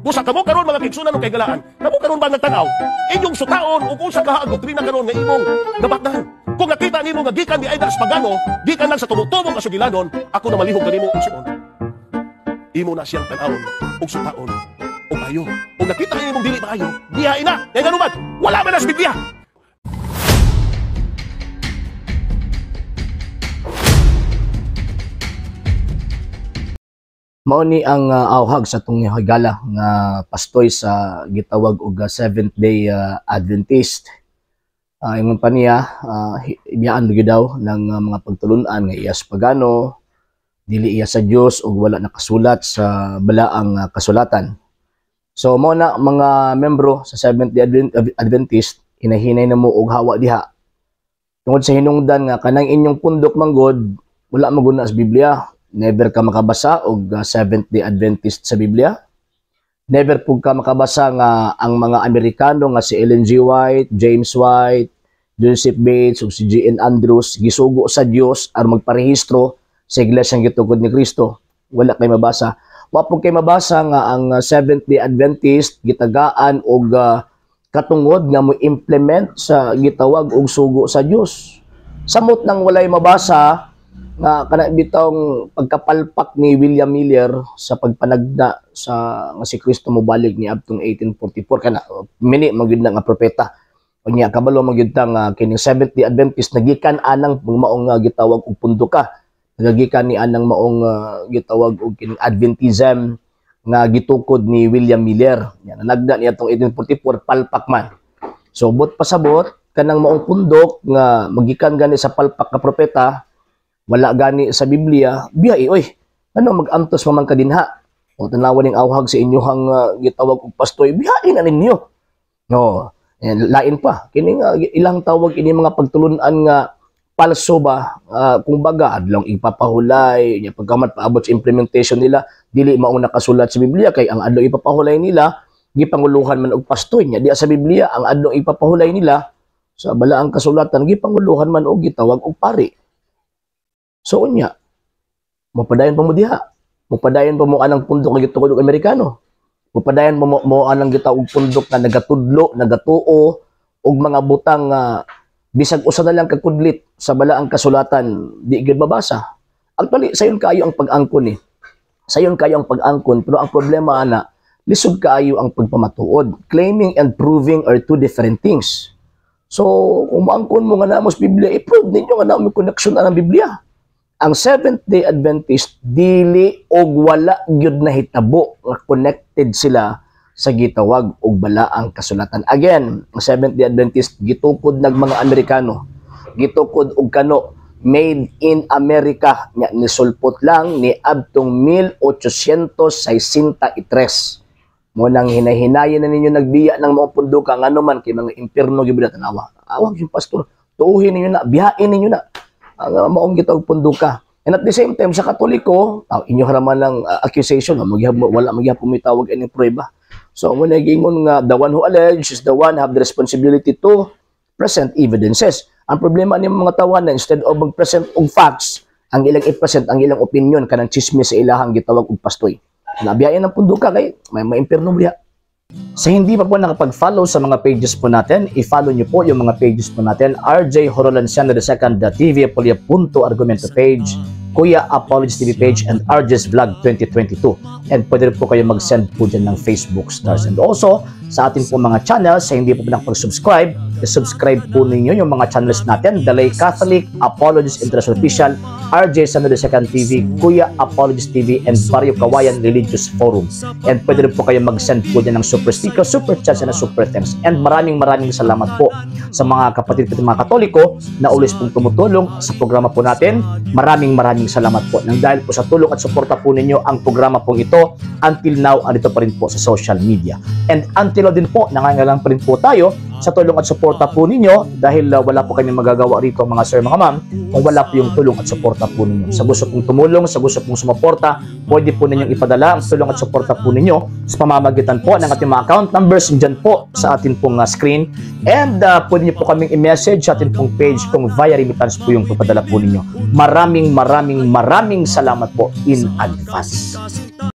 Busa kamo karon, mga kaigsunan ug kahigalaan, kamo karon ba nagtan-aw, inyong sutaon ug unsa kaha ang doktrina karon nga imong nabatnan. Kung nakita nimo nga gikan di ay sa pagano, gikan lang sa tubo-tubo nga sugilanon, ako na malihog kanimo, igsuon. Imo na siyang tan-awon ug sutaon ug ayo. Kung nakita nimo dili maayo, diha ina. Kay ngano man, wala man na sa Biblia. Mao ni ang awhag sa atong higala nga pastoy sa gitawag og Seventh Day Adventist. Ingon pa niya, ibiyaan gyud daw ng mga pagtulun-an nga iyas pagano, dili iya sa Dios ug wala nakasulat sa balaang kasulatan. So mao na, mga membro sa Seventh Day Adventist, hinahinay na mo og hawa diha. Tungod sa hinungdan nga kanang inyong pundok manggod wala maguna sa Biblia. Never ka makabasa og Seventh Day Adventist sa Biblia. Never pug ka makabasa nga ang mga Amerikano nga si Ellen G. White, James White, Joseph Bates ug si G.N. Andrews gisugo sa Dios aron magparehistro sa iglesia gitukod ni Kristo. Wala kay mabasa. Wa pud kay mabasa nga ang Seventh Day Adventist gitagaan og katungod nga mo implement sa gitawag og sugo sa Dios. Samot nang walay mabasa nga kana bitong pagkapalpak ni William Miller sa pagpanagda sa nga si Kristo mobalik ni adtong 1844, kana mini magyud na nga propeta. Unya kabalo magyud ta nga kining Seventh Day Adventist nagikan anang maong gitawag og punduka, nagagikan ni anang maong gitawag og kining Adventism nga gitukod ni William Miller. Yan, nanagda niya atong 1844, palpak man. So but pasabot kanang maong pundok nga magikan gani sa palpak nga propeta, wala gani sa Biblia, biya oy. Ano mag-antos pa man ka dinha? O tanawa ning awhag sa inyuhang gitawag og pastoy, biyain na ninyo. No, and lain pa kini nga ilang tawag ini mga pagtulun-an nga palso ba, kung baga adlong ipapahulay nya pagkamat paabot sa implementation nila dili mao nakasulat sa Biblia, kay ang adlong ipapahulay nila gipanguluhan man og pastoy nya diya sa Biblia. Ang adlong ipapahulay nila sa balaang kasulatan gipanguluhan man og gitawag og pari. So unya, mapadayon pa mo diha. Mapadayon pa mo anang pundok nga gitukod og Amerikano. Mapadayon pa mo anang gitawag pundok nga nagatudlo, nagatuo og mga butang nga bisag usa na lang ka kudlit sa balaang kasulatan di gyud mabasa. Actually, sayon kaayo ang pag-angkon eh. Sayon kaayo ang pag-angkon, pero ang problema ana, lisod kaayo ang pagpamatuod. Claiming and proving are two different things. So, kung maangkon mo nga namo sa Biblia, i-prove ninyo nga namo connection na ng Biblia. Ang Seventh Day Adventist dili og wala gyud nahitabo nga connected sila sa gitawag og balaang kasulatan. Again, ang Seventh Day Adventist gitukod ng mga Amerikano, gitukod og kano made in America nya nisulpot lang ni adtong 1863. Mo nang hinahinayan na ninyo nagbiya ng mga punduka ngano man kay mga impierno gyud tanawa. Awag yung pastor, tuuhin ninyo na, biyain ninyo na ang maong gitawag punduka. And at the same time sa Katoliko, inyo haraman ng accusation, wala magyapon may tawag ining prueba. So mo nagingon nga the one who alleges is the one have the responsibility to present evidences. Ang problema ni mga tawanan, instead of mag-present og facts, ang ilang i-present ang ilang opinion kanang chismis sa ilahang gitawag og pastoy. Nabiyain ang punduka kay may maimpierno diha. Sa hindi pa po nakapag-follow sa mga pages po natin, i-follow nyo po yung mga pages po natin. RJ Horolanciano II TV, Apolia.argumento page, Kuya Apologies TV page, and RJ's Vlog 2022. And pwede rin po kayo mag-send po dyan ng Facebook stars. And also, sa atin po mga channels, sa hindi po nakapag-subscribe, i-subscribe po ninyo yung mga channels natin. The Lay Catholic, Apologies International Official, RJ Sano II TV, Kuya Apologies TV, and Barrio Kawayan Religious Forum. And pwede rin po kayo mag-send po dyan ng super sticker, super chats, and super thanks. And maraming maraming salamat po sa mga kapatid po mga Katoliko na always pong tumutulong sa programa po natin. Maraming maraming salamat po. Nang dahil po sa tulong at suporta po ninyo ang programa pong ito, until now, andito pa rin po sa social media. And until now din po, nangangailangan pa rin po tayo sa tulong at suporta po ninyo dahil wala po kami magagawa rito, mga sir, mga ma'am, kung wala po yung tulong at suporta po ninyo. Sa gusto pong tumulong, sa gusto pong sumuporta, pwede po ninyong ipadala ang tulong at suporta po ninyo sa pamamagitan po ng ating mga account numbers dyan po sa atin pong screen. And pwede niyo po kaming i-message sa atin pong page kung via remittance po yung papadala po ninyo. Maraming maraming maraming salamat po in advance.